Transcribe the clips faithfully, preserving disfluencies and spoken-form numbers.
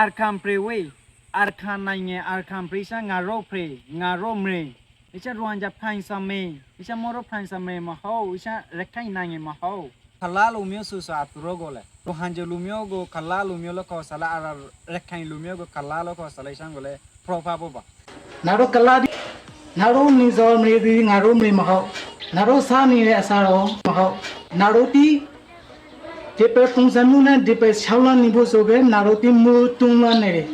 အာရကန်ပြည်ဝေး၊ အာရကန်နိုင်ငံ၊ အာရကန်ပြည်ဆန်း၊ ငါတို့ပြည်၊ ငါတို့မြေ၊ အစ်ချောင် ရိုဟင်ဂျာပြည်ဆန်းမြေ၊ အစ်ချောင် မရိုးပြည်ဆန်းမြေမဟုတ်၊ အစ်ချောင် ရခိုင်နိုင်ငံမဟုတ်။ ကလၢလူမျိုးဆိုဆိုတာ သူတို့ကိုလေ၊ ရိုဟင်ဂျာလူမျိုးကို ကလၢလူမျိုးလို့ခေါ်စားလား၊ အာရ၊ ရခိုင်လူမျိုးကို ကလၢလို့ခေါ်စားလား၊ အစ်ချောင်ကိုလည်း ဖော်ပြဖို့ပါ။ ငါတို့ကလၢ၊ ငါတို့နေသောမြေသည် ငါတို့မြေမဟုတ်။ ငါတို့စားနေတဲ့အစာတော့မဟုတ်။ ငါတို့သည် ဒီပဲပုံစံမျိုးနဲ့ ဒီပဲလျှောက်လှမ်းနေဖို့ဆိုပဲ ငါတို့သည် မူတုံးလွှမ်းနေတယ်။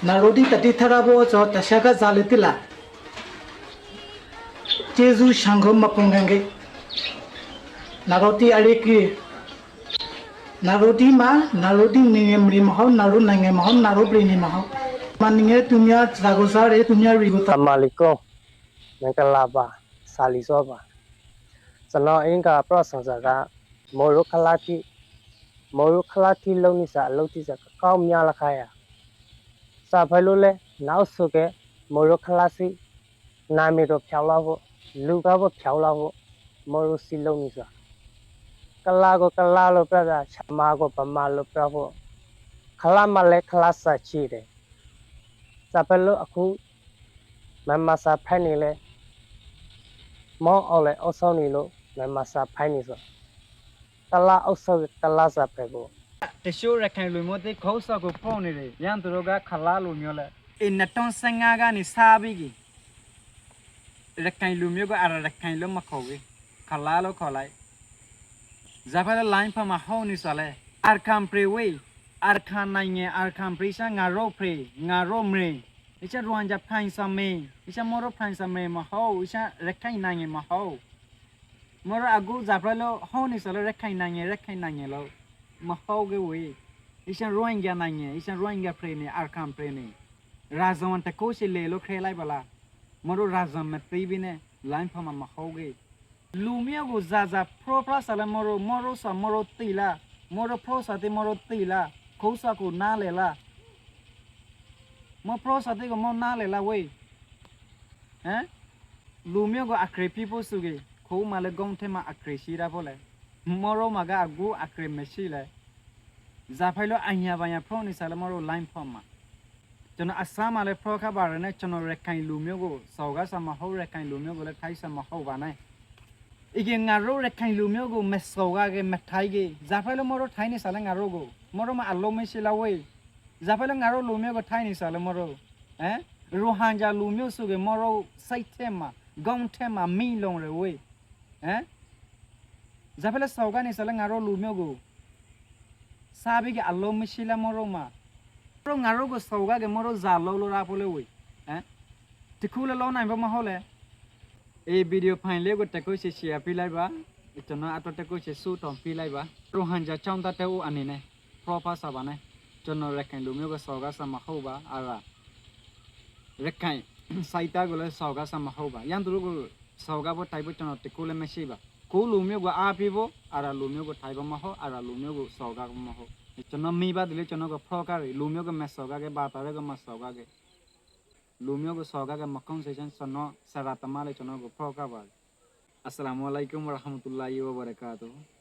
ငါတို့သည် တတိထရဖို့ဆို တဆက်ကစားလေတိလာ။ ကျေးဇူး ရှမ်းကို မပုန်ကန်ခဲ့။ ငါတို့သည် အရေးကြီးတယ်။ ငါတို့သည်မှာ၊ ငါတို့သည် နေငယ်မြေမဟုတ်၊ ငါတို့နိုင်ငံမဟုတ်၊ ငါတို့ပြည်နယ်မဟုတ်။ မနေငယ် သူများစာကိုစားတယ်၊ သူများရေကိုသောက်။ အမလီကော၊ မင်္ဂလာပါ၊ ဆရာလေးစောပါ။ ကျွန်တော် အင်္ဂါပြဿနာက မော်ရိုခလာတိ၊ မော်ရိုခလာတိလုပ်နေစား အလုပ်တိစား ကကောင်းများလားခင်ဗျာ။ စာဖတ်လို့လဲ နောက်ဆိုခဲ့ မော်ရိုခလာစီ နာမည်တော့ဖျောက်လောက်ဖို့၊ လူကောက်ဖို့ ဖျောက်လောက်ဖို့ မော်ရိုစီလုပ်နေစား။ ကလၢကို ကလၢလို့ပြောတာ၊ ဗမာကို ဗမာလို့ပြောဖို့၊ ခလါမလဲ ခလါစာချီတယ်။ စာဖတ်လို့အခု မြန်မာစာဖတ်နေလဲ မင်းအောင်လှိုင်အုပ်ချုပ်နေလို့ မြန်မာစာဖတ်နေစား။ ကလၢအုပ်ချုပ် ကလၢစာဖတ်ဖို့။ တချို့ရခိုင်လူမျိုးသစ် ကိုယ့်စာကိုဖုံးနေတယ်။ ယင်းသူတို့က ခလၢလူမျိုးလဲ။ အနှစ်ထောင်ဆယ့်ငါးကနေစပြီး ရခိုင်လူမျိုးကို အာရ၊ ရခိုင်လို့မခေါ်ဘူး။ ခလၢလို့ခေါ်လိုက်။ ဇာဖဲလၢ လိုင်းဖးမး ဟုတ်နေစားလဲ။ အာရကန်ပြည်ဝေး၊ အာရကန်နိုင်ငံ၊ အာရကန်ပြည်ဆန်း၊ ငါတို့ပြည်၊ ငါတို့မြေ၊ အစ်ချောင် ရိုဟင်ဂျာပြည်ဆန်းမြေ၊ အစ်ချောင် မရိုးပြည်ဆန်းမြေမဟုတ်၊ အစ်ချောင် ရခိုင်နိုင်ငံမဟုတ်။ မရိုးအခု ဇာဖဲလၢ ဟုတ်နေစားလဲ ရခိုင်နိုင်ငံ၊ ရခိုင်နိုင်ငံလို့ မဟုတ်ခဲ့ဝေး။ အစ်ချောင် ရိုဟင်ဂျာနိုင်ငံ၊ အစ်ချောင် ရိုဟင်ဂျာပြည်နယ်၊ အာရကန်ပြည်နယ်။ ရာဇဝင်တစ်ခုစီလဲလို့ ခဲလိုက်ပါလား။ မရိုးရာဇဝင်မသိဘဲနဲ့ လိုင်းဖးမး မဟုတ်ခဲ့။ လူမျိုးကို ဇာဇာ ဖော်ပြစားလဲ မရိုး၊ မရိုးစာ မရိုးသိလား။ မရိုး ဖော်စာသ့ မရိုးသိလား။ ကိုယ့်စာကို နားလည်လား။ မရိုး ဖော်စာသ့ကို မရိုးနားလည်လားဝေး။ ဟမ်။ လူမျိုးကို အကြပ်ဖီဖို့ဆိုက့ ကိုယ့်မှာလဲ ဂုဏ်ထဲမှာ အကြပ်ရှိတတ်ဖို့လဲ။ မရိုးမှာက အဂုဏ်အကြပ်မရှိလဲ။ ဇာဖဲလၢ အညါဘၣ်ညါ ဖော်နေစားလဲ မရိုး လိုင်းဖးမး။ ကျွန်တော် အစမှာလဲ ဖော်ခါဘၣ်ရယ်နဲ့ ကျွန်တော် ရခိုင်လူမျိုးကို စော်ကားစားမဟုတ်၊ ရခိုင်လူမျိုးကိုလည်း ထိုက်စားမဟုတ်ပါနဲ့။ အကယ် ငါတို့ ရခိုင်လူမျိုးကို မစော်ကားက့၊ မထိုက်က့။ ဇာဖဲလၢ မရိုး ထိုက်နေစားလဲ ငါတို့ကို။ မရိုးမှာ အလုပ်မရှိလားဝေး။ ဇာဖဲလၢ ငါတို့လူမျိုးကို ထိုက်နေစားလဲ မရိုး။ ဟမ်။ ရိုဟင်ဂျာလူမျိုးဆိုက့ မရိုး စိတ်ထဲမှာ၊ ဂုဏ်ထဲမှာ မီးလောင်ရယ်ဝေး။ ဟမ်။ ဇာဖဲလၢ စော်ကားနေစားလဲ ငါတို့လူမျိုးကို။ စားပြီးက့ အလုပ်မရှိလဲ မရိုးမှာ။ မရိုး ငါတို့ကို စော်ကားက့ မရိုး ဇာလုပ်လို့ရဖို့လဲဝေး။ ဟမ်။ တစ်ခုလဲ လုပ်နိုင်ဖို့မဟုတ်လဲ။ အေး ဗီဒီယိုဖိုင်လေးကို တစ်ခုစီ share ပေးလိုက်ပါ။ ကျွန်တော် အတော့ တစ်ခုစီ ဆုတောင်းပေးလိုက်ပါ။ ရိုဟင်ဂျာကျောင်းသားတစ်ဦးအနေနဲ့ ဖော်ပြစားပါနဲ့။ ကျွန်တော် ရခိုင်လူမျိုးကို စော်ကားစားမဟုတ်ပါ။ အာရ၊ ရခိုင်စိတ်ဓာတ်ကိုလည်း စော်ကားစားမဟုတ်ပါ။ ရန်သူတို့ကို စော်ကားဖို့ တိုက်ဖို့ ကျွန်တော် တစ်ခုလည်းမရှိပါ။ ကိုယ့်လူမျိုးကို အားပေးဖို့၊ အာရလူမျိုးကို တိုက်ဖို့မဟုတ်၊ အာရလူမျိုးကို စော်ကားဖို့မဟုတ်။ ကျွန်တော် မိဘတွေလည်း ကျွန်တော်ကို ဖော်ပြတယ်။ လူမျိုးကို မစော်ကားက့၊ ဘာသာတွေကို မစော်ကားက့၊ လူမျိုးကို စော်ကားက့ မကောင်းစေချင် ကျွန်တော် သရၣ်သမါလည်း ကျွန်တော်ကို ဖော်ပြပါတယ်။ Assalamu alaikum warahmatullahi wabarakatuh.